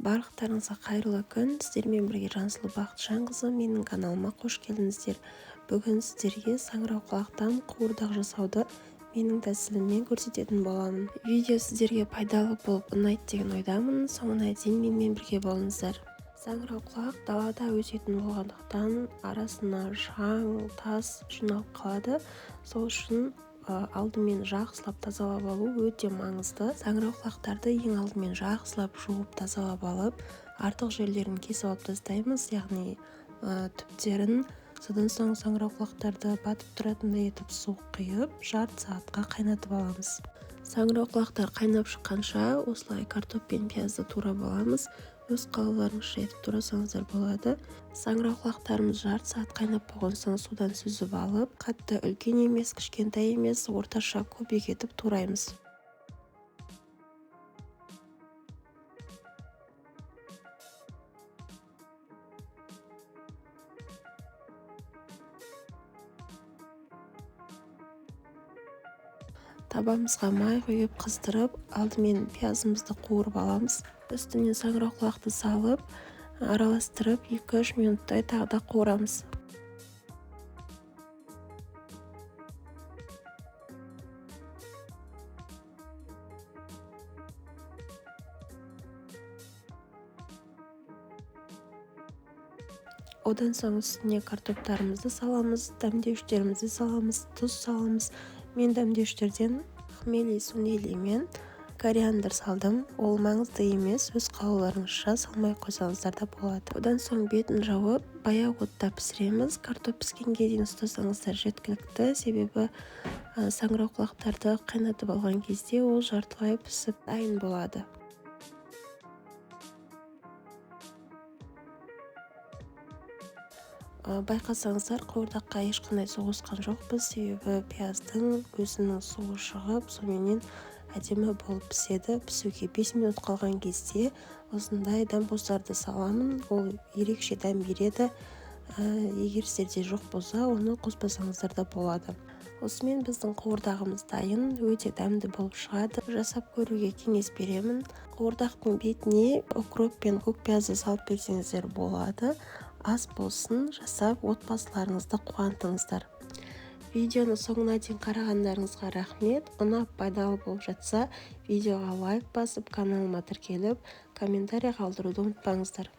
Барлықтарыңызға қайырлы күн. Сіздермен бірге Жансұлу Бақытжанқызы. Менің каналыма қош келдіңіздер. Бүгін сіздерге саңырауқұлақтан қуырдақ жасауды менің тәсіліммен көрсететін боламын. Видео сіздерге пайдалы болып ұнайды деген ойдамын. Соңына дейін менімен бірге болыңыздар. Саңырауқұлақ далада өсетін болғандықтан арасына шаң, тас жиналып қалады. Сол үшін алдымен жақсылап тазалап алу өте маңызды. Саңырауқұлақтарды ең алдымен жақсылап жуып тазалап алып, артық жерлерін кесіп алып тастаймыз, яғни түптерін. Содан соң саңырауқұлақтарды батып тұратындай етіп су құйып, жарты сағатқа қайнатып аламыз. Саңырауқұлақтар қайнап шыққанша осылай картоп пен пиязды турап аламыз. Өз қалауларыңызша етіп турасаңыздар болады. Саңырауқұлақтарымыз жарты сағат қайнап болған соң судан сүзіп алып, қатты үлкен емес, кішкентай емес, орташа кубик етіп тураймыз. Табамызға май құйып, қыздырып, алдымен пиязымызды қуырып аламыз. Үстіне саңырауқұлақты салып, араластырып, 2-3 минуттай тағы да қуырамыз. Одан соң үстіне картоптарымызды саламыз, дәмдеуіштерімізді саламыз, тұз саламыз. Мен дәмдеуіштерден хмели сунели мен кориандр салдым. Ол маңызды емес, өз қалауларыңызша салмай қойсаңыздар да болады. Одан соң бетін жауып, баяу отта пісіреміз. Картоп піскенге дейін ұстасаңыздар жеткілікті, себебі саңырауқұлақтарды қайнатып алған кезде ол жартылай пісіп дайын болады. Байқасаңыздар, қуырдаққа ешқандай су қосқан жоқпыз, себебі пияздың өзінің суы шығып, соныменен әдемі болып піседі. Пісуге 5 минут қалған кезде осындай дәмқосарды саламын. Ол ерекше дәм береді. Егер сіздерде жоқ болса, оны қоспасаңыздар да болады. Осымен біздің қуырдағымыз дайын, өте дәмді болып шығады. Жасап көруге кеңес беремін. Қуырдақтың бетіне укроп пен көк пиязды салып берсеңіздер болады. Ас болсын, жасап отбасыларыңызды қуантыңыздар. Видеоны соңына дейін қарағандарыңызға рахмет. Ұнап, пайдалы болып жатса, видеоға лайк басып, каналыма тіркеліп, комментарий қалдыруды ұмытпаңыздар.